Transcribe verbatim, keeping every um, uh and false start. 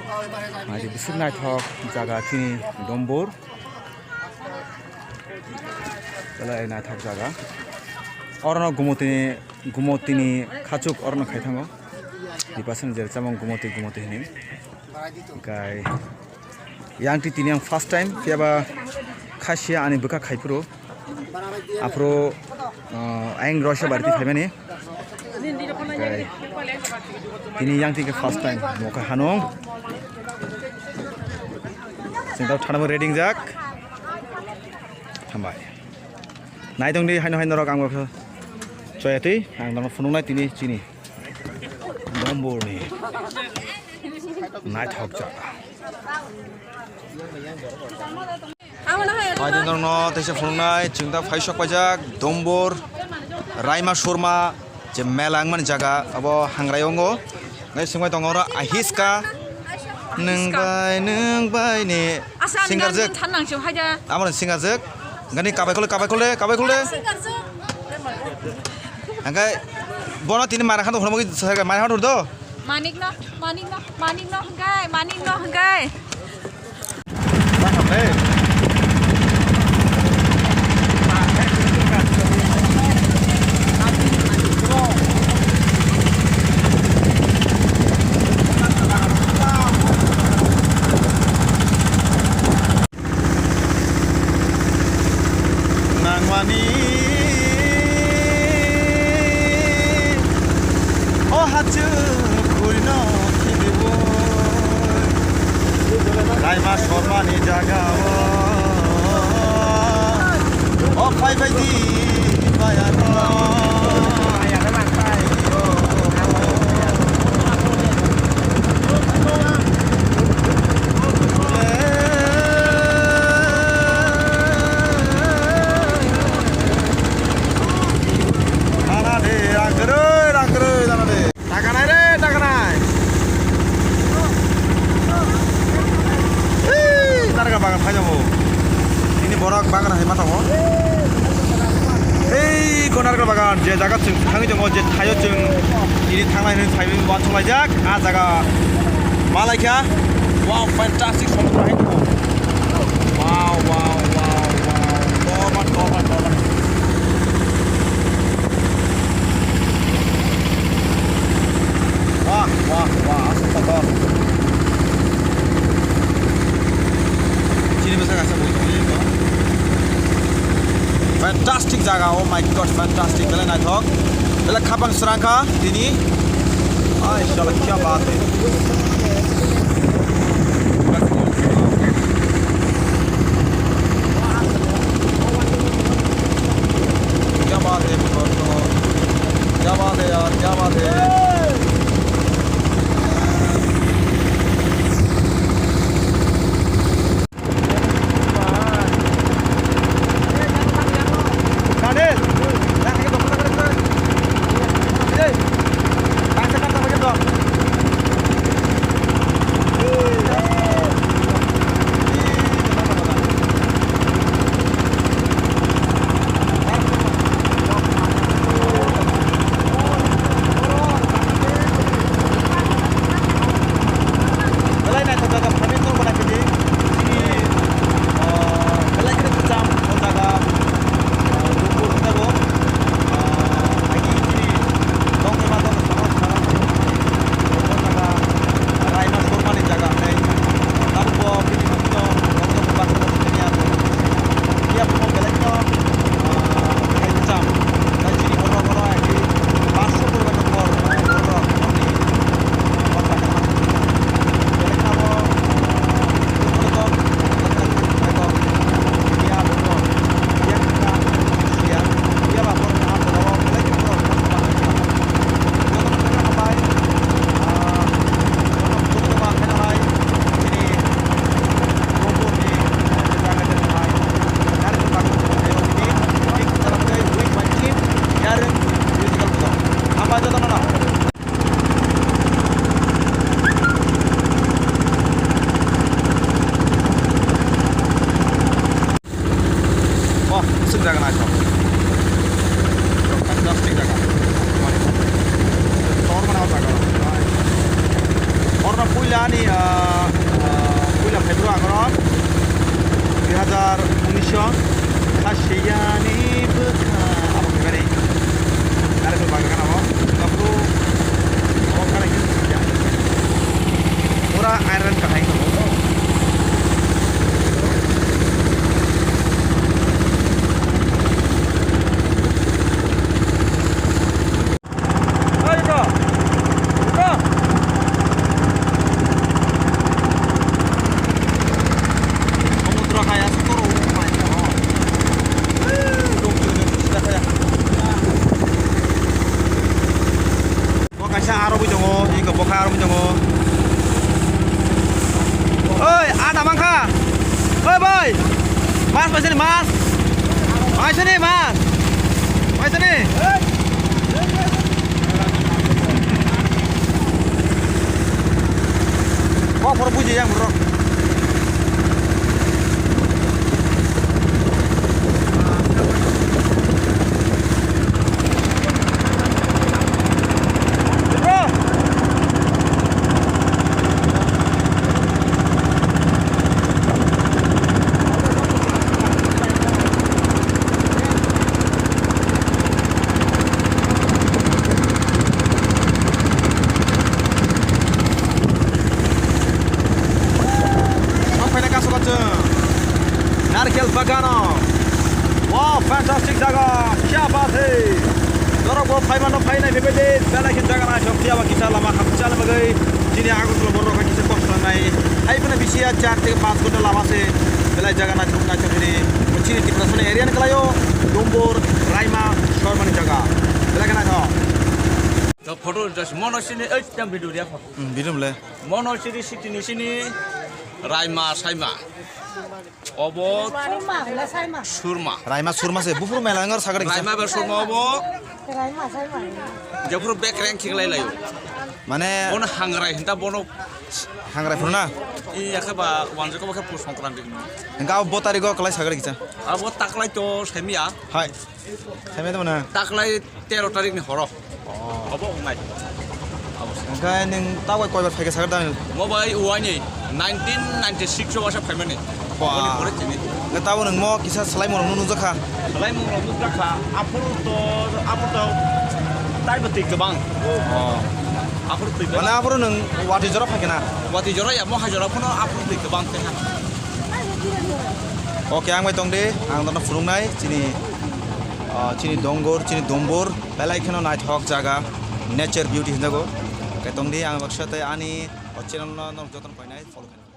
Naidi bisik naithok jaga chini Dombor. Belai naithok jaga. Orono Gumotini, Gumotini khachuk orono khai thango. Dipasani jera chamung Gumoti, Gumoti hini. Kai yang ti tini ang first time, phiya ba khasia ani bwkha khai phuru. Aphuru, uh, ayang roisa barti phaimani. Kai tini yang ti khe first time, mokha hanung. Sintao thanabo ready jak. Hambai. Naitong di haino haino rok ang baksa. Choyati, ang dano phunuknai tini chini. Domborni. Naithok jaga. Naitong no teisa phunuknai, chwng da phaisok paijak, Dombor, Raima Surma, je mela wngmani jaga, abo hangrai ongo. Nai swngbai tongo oro ahiska. Nwng bai, nwng bai ni. Asa ani singer gan jek. Than nang chong haja. Amo ni singer jek. Gani kabai khole, kabai khole, kabai khole. Singer jek. Angkai bono tini mara khan to hono magi sarga mara khan to. Manik no, manik no, manik no hwngkai, manik no hwngkai. Nangmani o hachwk khurino khibiwi Raima Sormani jagao o phaibaidi bayaro. Nana de, rang kwrwi, rang kwrwi, nana de. Takanai re, takanai. Hei, narga bagan phai jabo. Ini borok bagan hai ma tongo. Hei, ko narga bagan, je jaga chwng thangwi tongo, je thaio chwng ini thangnai hinwi phaiwi uansuk laijak, a jaga ma laikha. Wow, fantastic, somudro hai tongo. Wow, wow, wow, wow. Torma, torma, torma. Wah, wah, wah, aswk kotor. Chini bwsa kaisa bui tongo eko. Fantastic jaga, oh my God, fantastic. Belai naithok. Belai khapang srang kha tini. Ai, shala, kya baat hai. क्या बात है, क्या बात है यार, क्या बात है। Belai naithok jaga phaimani tongmani khe di. Chini, ah, belai kheno kwcham o jaga, ah, Dumbur hwnjago. Ah, agi chini tongthai ma tongthai sama sama o jaga Raima Sormani jaga hwnwi. Tabukbo bini mungno rok rok baksa baksa tini abo. Phiya bumo belai kheno, ah, hai kwcham. Tai chini borok oro agi paanch sho borok nokor, ah, borok rokni Wah, aswk jaga naithok. Fantastic jaga. Tor mana o jaga. Hor Puila ni, ah, ah, puila phaibrok ang oro dui hazar unis o kha siyani bwkha abo khaibari narikol bagan abo. Abo abo khanai khe siyani pura iron kahai tongo. Bo kaisa aro bui tongo, iko bo kha aro bui tongo. Oi, ada mangkha. Oi, boy. Mas, mas ini, mas. Mas ini, mas. Mas ini. Kok poro buji yang bro. Ang phaina kasoka chwng Narkel bagano. Wow, fantastic jaga. Kya baat hai. Norok bo phaimano phainai phaibai de. Belai khe jaga naithok phiya ba kisa lama hapchal bagwi. Chini Agartala borok kisa kosto nai. Hai phano bisi ya char theke panch ghonta lama se. Belai jaga naithok naithok hini. Chini Tiprasani area ni kalaio. Dombor, Raima, Shormani jaga. Belai khe naithok. To photo just mono sini, ei, tam video dia photo. Hmm, video le. Mono sini, sitini sini, Raima, Saima. Obo Saima, hwla Saima. Surma. Raima Surma se, buphuru mela ngar sagari kisa. Raima be Surma obo. Raima, Saima. Jephuru bek reng khik lai layo. Mane bono hangrai hinta bono. Hangrai phuru na? I yakhe ba wanjako ba khe pus songkran di. Engka bo tarigo kalai sagari kisa. Abo taklai to semia. Hai. Saimai tongmani? Taklai tero tarik ni horo. Oh. Obo wngnai. Abo se. Hwnkhe nwng tabai koibar phaikha sakha da? Mo bai uaini nineteen ninety-six o wasa phaimani. Ba. Oboni pore chini. Hwnkhe tabo nwng mo kisa swlaimung rokno nukjakha? Swlaimung rok nukjakha. Aphuru to, aphuru to taibo twi kwbang. Oh. Aphuru twi kwbang. Mane aphuru nwng watwi jora phaikha na? Watwi jora ya, mo hai jora phano aphuru twi kwbang tongkha. Okay, ang bai tong di, ang nono phunuknai, chini, ah, chini Donggor, chini Dombor, belai kheno naithok jaga, nature beauty hinjago. Okay, tong di, ang baksa tei ani o channel no norok jotono painai, follow khainai.